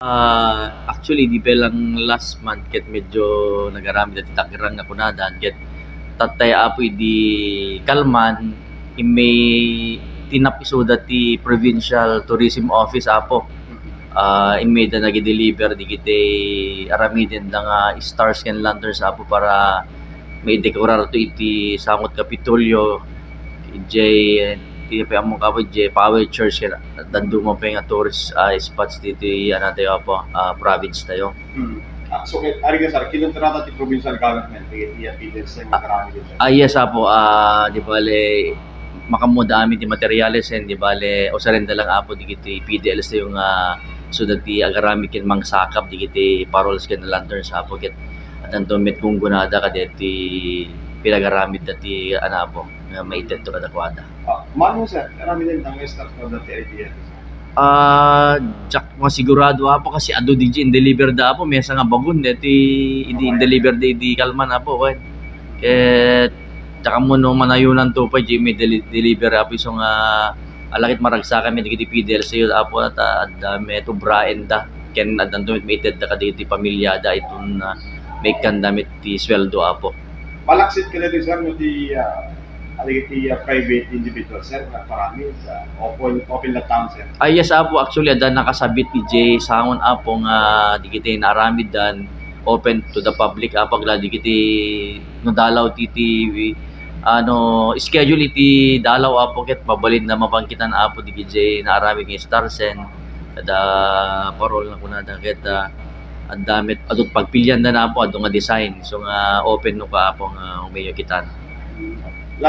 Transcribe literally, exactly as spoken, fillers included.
Ah, actually, di pa lang last month ket medyo nagaramid ti dagrang nga kunada, ket tattay, Apo, idi kalman, immay tinap-, isuda ti Provincial Tourism Office, Apo. Ah, immayda nag-deliver digiti aramidenda nga stars ken lanterns, Apo, para maidekorar to iti sangot Kapitolyo, idiay, ti pay ammok, Apo, idiay Power Church, ken dadduma pay nga tourist, ah, spots ditoy, ano tayo, Apo, ah, province tayo. Hmm. Ah, so, kay, ari nga, sir, kinontrata ti provincial government, ti, ti P D L C nga Ah, karami dito. Ah, yes, Apo. Ah, di bale, makammuda amin ti materials, and di bale, usarenda lang, Apo, digiti P D Ls tayo nga, so, dagiti agaramid ken mangsakap digiti parols ken lanterns, Apo, ket addanto met gunggonada kadagiti pinagaramidda ti, ano, Apo, nga maited to kadakuada. Ah, mano, sir? Aramiden ta nga start na dati idea, sir? Ah, diak masigurado, Apo, kasi adu di in-deliver da, Apo, maysa nga bagun, deti idi Apo, in-deliver di, di kalman, Apo, wen. Ket diak ammo no manayunan to pay, di may deli-, deliver, Apo, isu nga, ala ket maragsakan met dagiti P D L C, Apo, ta adda met ubraenda. Ken addanto met maitedda kadagiti pamilyada, iton, ah, maikkanda met ti sueldo, Apo. Malaksid kadagiti, sir, no ti, ah, kadagiti, ah, private individual, sir, nga parami sa open, open latta, sir? Ah, yes, Apo. Actually, adda nakasabit idiay sangon, Apo, nga dagiti naaramiddan open to the public, Apo, agla dagiti no dalaw ti, ti, ano, schedule iti dalaw, Apo, ket mabalinda mapangkitan, Apo, dagiti naaramid nga stars and kada parol nga kunada ket, ah, adda met, adu pagpilianda na, Apo, adu nga design. So nga open no ka, Apo, nga umayo kitan.